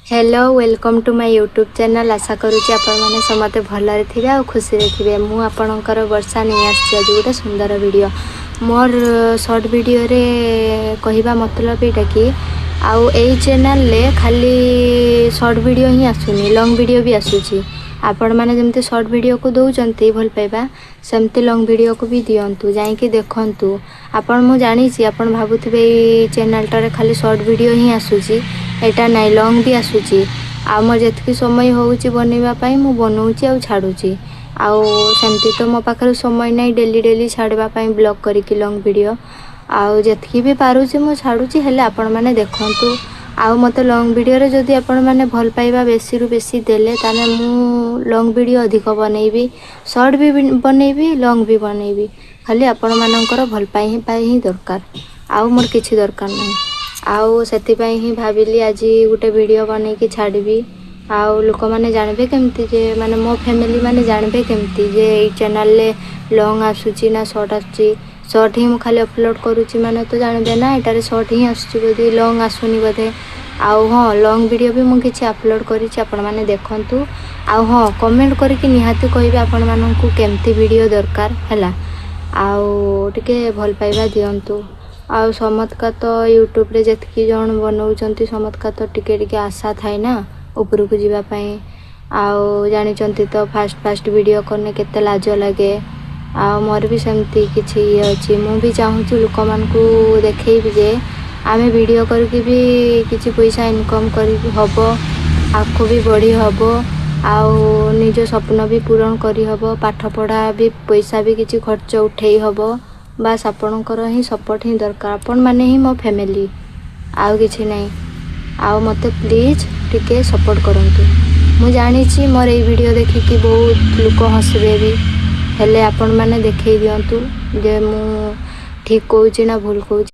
Hello, welcome to my YouTube channel. ଆଶା କରୁଛି ଆପଣମାନେ ସମସ୍ତେ ଭଲରେ ଥିବେ ଆଉ ଖୁସିରେ ଥିବେ। ମୁଁ ଆପଣଙ୍କର ବର୍ଷା ନେଇ ଆସିଛି ଆଜି ଗୋଟେ ସୁନ୍ଦର ଭିଡ଼ିଓ। ମୋର ସର୍ଟ ଭିଡ଼ିଓରେ କହିବା ମତଲବ ଏଇଟା କି ଆଉ ଏଇ ଚ୍ୟାନେଲରେ ଖାଲି ସର୍ଟ ଭିଡ଼ିଓ ହିଁ ଆସୁନି, ଲଙ୍ଗ୍ ଭିଡ଼ିଓ ବି ଆସୁଛି। ଆପଣମାନେ ଯେମିତି ସର୍ଟ ଭିଡ଼ିଓକୁ ଦେଉଛନ୍ତି ଭଲ ପାଇବା, ସେମିତି ଲଙ୍ଗ୍ ଭିଡ଼ିଓକୁ ବି ଦିଅନ୍ତୁ, ଯାଇକି ଦେଖନ୍ତୁ ଆପଣ। ମୁଁ ଜାଣିଛି, ଆପଣ ଭାବୁଥିବେ ଏଇ ଚ୍ୟାନେଲଟାରେ ଖାଲି ସର୍ଟ ଭିଡ଼ିଓ ହିଁ ଆସୁଛି। ଏଇଟା ନାଇଁ, ଲଙ୍ଗ୍ ବି ଆସୁଛି। ଆଉ ମୋର ଯେତିକି ସମୟ ହେଉଛି ବନେଇବା ପାଇଁ, ମୁଁ ବନଉଛି ଆଉ ଛାଡ଼ୁଛି। ଆଉ ସେମିତି ତ ମୋ ପାଖରେ ସମୟ ନାହିଁ ଡେଲି ଡେଲି ଛାଡ଼ିବା ପାଇଁ ବ୍ଲଗ୍ କରିକି ଲଙ୍ଗ୍ ଭିଡ଼ିଓ। ଆଉ ଯେତିକି ବି ପାରୁଛି, ମୁଁ ଛାଡ଼ୁଛି। ହେଲେ ଆପଣମାନେ ଦେଖନ୍ତୁ ଆଉ ମୋତେ ଲଙ୍ଗ୍ ଭିଡ଼ିଓରେ ଯଦି ଆପଣମାନେ ଭଲ ପାଇବା ବେଶୀରୁ ବେଶୀ ଦେଲେ, ତାହେଲେ ମୁଁ ଲଙ୍ଗ୍ ଭିଡ଼ିଓ ଅଧିକ ବନେଇବି। ସର୍ଟ ବି ବନେଇବି, ଲଙ୍ଗ୍ ବି ବନେଇବି। ଖାଲି ଆପଣମାନଙ୍କର ଭଲ ପାଇବା ହିଁ ଦରକାର, ଆଉ ମୋର କିଛି ଦରକାର ନାହିଁ। ଆଉ ସେଥିପାଇଁ ହିଁ ଭାବିଲି ଆଜି ଗୋଟେ ଭିଡ଼ିଓ ବନେଇକି ଛାଡ଼ିବି। ଆଉ ଲୋକମାନେ ଜାଣିବେ କେମିତି ଯେ, ମାନେ ମୋ ଫ୍ୟାମିଲି ମାନେ ଜାଣିବେ କେମିତି ଯେ ଏଇ ଚ୍ୟାନେଲରେ ଲଙ୍ଗ୍ ଆସୁଛି ନା ସର୍ଟ ଆସୁଛି? ସର୍ଟ ହିଁ ମୁଁ ଖାଲି ଅପଲୋଡ଼ କରୁଛି, ମାନେ ତ ଜାଣିବେ ନା ଏଇଟାରେ ସର୍ଟ ହିଁ ଆସୁଛି ବୋଧେ, ଲଙ୍ଗ୍ ଆସୁନି ବୋଧେ। ଆଉ ହଁ, ଲଙ୍ଗ୍ ଭିଡ଼ିଓ ବି ମୁଁ କିଛି ଅପଲୋଡ଼ କରିଛି, ଆପଣମାନେ ଦେଖନ୍ତୁ। ଆଉ ହଁ, କମେଣ୍ଟ କରିକି ନିହାତି କହିବେ ଆପଣମାନଙ୍କୁ କେମିତି ଭିଡ଼ିଓ ଦରକାର ହେଲା। ଆଉ ଟିକେ ଭଲ ପାଇବା ଦିଅନ୍ତୁ। ଆଉ ସମସ୍ତଙ୍କ ତ ୟୁଟ୍ୟୁବରେ ଯେତିକି ଜଣ ବନଉଛନ୍ତି, ସମସ୍ତଙ୍କ ତ ଟିକେ ଟିକେ ଆଶା ଥାଏ ନା ଉପରକୁ ଯିବା ପାଇଁ। ଆଉ ଜାଣିଛନ୍ତି ତ, ଫାଷ୍ଟ ଫାଷ୍ଟ ଭିଡ଼ିଓ କଲେ କେତେ ଲାଜ ଲାଗେ। ଆଉ ମୋର ବି ସେମିତି କିଛି ଇଏ ଅଛି। ମୁଁ ବି ଚାହୁଁଛି ଲୋକମାନଙ୍କୁ ଦେଖେଇବି ଯେ ଆମେ ଭିଡ଼ିଓ କରିକି ବି କିଛି ପଇସା ଇନକମ୍ କରି ହେବ, ଆଗକୁ ବି ବଢ଼ି ହେବ ଆଉ ନିଜ ସ୍ୱପ୍ନ ବି ପୂରଣ କରିହେବ, ପାଠ ପଢ଼ା ବି ପଇସା ବି କିଛି ଖର୍ଚ୍ଚ ଉଠେଇ ହେବ। ବାସ୍, ଆପଣଙ୍କର ହିଁ ସପୋର୍ଟ ହିଁ ଦରକାର। ଆପଣମାନେ ହିଁ ମୋ ଫ୍ୟାମିଲି, ଆଉ କିଛି ନାହିଁ। ଆଉ ମୋତେ ପ୍ଲିଜ୍ ଟିକେ ସପୋର୍ଟ କରନ୍ତୁ। ମୁଁ ଜାଣିଛି, ମୋର ଏଇ ଭିଡ଼ିଓ ଦେଖିକି ବହୁତ ଲୋକ ହସିବେ ବି। ହେଲେ ଆପଣମାନେ ଦେଖେଇ ଦିଅନ୍ତୁ ଯେ ମୁଁ ଠିକ୍ କହୁଛି ନା ଭୁଲ କହୁଛି।